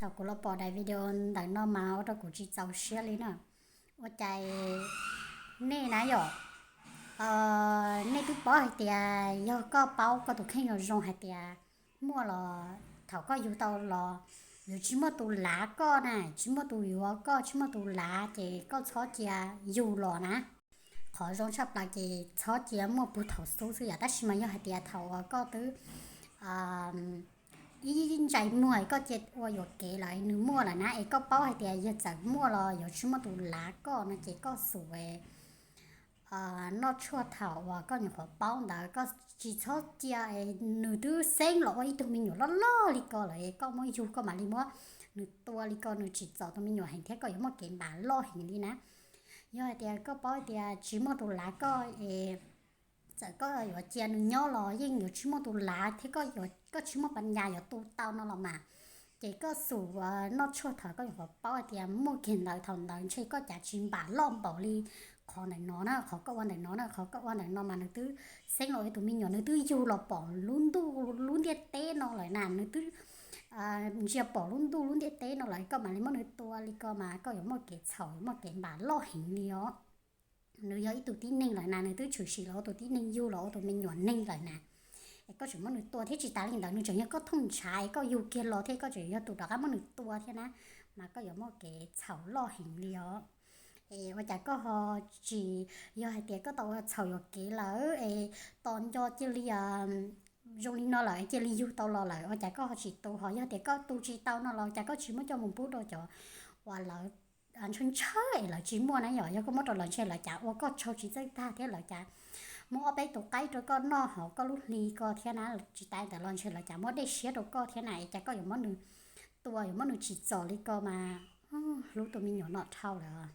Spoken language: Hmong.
Thaum kuv los pom daim video ntawm no mas ua rau kuv tsis txaus siab li na. Ua cas nej na yom, nej twb paub hais tias yog koj paub koj tus kheej zoo zoo hais tias muaj los thaum koj yug tau los yuav tsis muaj tus lav koj na, tsis muaj tus yuav koj, tsis muaj tus lav ces koj txhob cia yug los na. Qhov zoo tshaj plaws ces txhob cia muaj puag thaum xub xwb yom, tab sis mas yog hais tias thaum uas koj twb ib ntsais muag koj cia ua yuam kev lawm nws muaj lawm na, es koj paub hais tias yog txawm muaj los yuav tsis muaj tus lav koj no ces koj xum noj tshuaj thaum uas koj nyuam qhuav paub ntawd, koj tsis txhob cia nws twb xeeb los ua ib tug me nyuam loj loj li ko lawm es koj muab yug koj mam li muab nws tua li ko, nws tsim txom tus me nyuam heev thiab koj yuav muaj kev npam loj heev li na. Yog hais tias koj paub tias tsis muaj tus lav koj es txawm koj yuav cia nws nyob los yeej yuav tsis muaj tus lav thiab koj tsis muaj pas nyas yuav tu tau no los mas, ces koj xum noj tshuaj thaum koj nyuam qhuav paub hais tias muaj kiag ntawd, thaum ntawd ntshe koj cav tsis npam loj npaum li qhov ntawm no na, qhov koj ua ntawm no na, qhov koj ua ntawm no mas nws twb xeeb los ua tus me nyuam, nws twb yug los pom lub ntuj lub ntiaj teb no lawm na, nws twb ntsia pom lub ntuj lub ntiaj teb no lawm koj mam li muab nws tua li ko mas koj yuav muaj kev txhaum, yuav muaj kev npam loj heev li os. Nws yog ib tug tib neeg lawm na, nws twb tshwm sim los ua tus tib neeg, yug los ua tus me nyuam neeg lawm na, es koj tseem muab nws tua thiab tsis tas li ntawd nws tseem yog koj thooj ntshav es koj yug kiag los thiab koj tseem yog tus rov qab muab nws tua thiab na, mas koj yuav muaj kev txhaum loj heev li os. Es ua cas koj ho tsis, yog hais tias koj tau ua txhaum yuam kev lawm es tos nco cia li zoo li no lawm cia li yug tau los lawm ua cas koj ho tsis tu, ho yog tias koj tu tsis tau no los cas koj tsis muab coj mus pub rau cov uas lawv ntshaw ntshaw es lawv tsis muaj na yom, yog koj muab rau lawv ntshe lawv cas ua koj tsaug tsis txawj tag thiab lawv cas muab ob peb tus qaib rau koj noj hauv koj lub hli ko thiab na, tsis tas ntawd los ntshe lawv cas muab dej siab rau koj thiab na, es cas koj yuav muab nws tua, yuav muab nws tsim txom li ko mas hlub tus me nyuam no dhau lawm.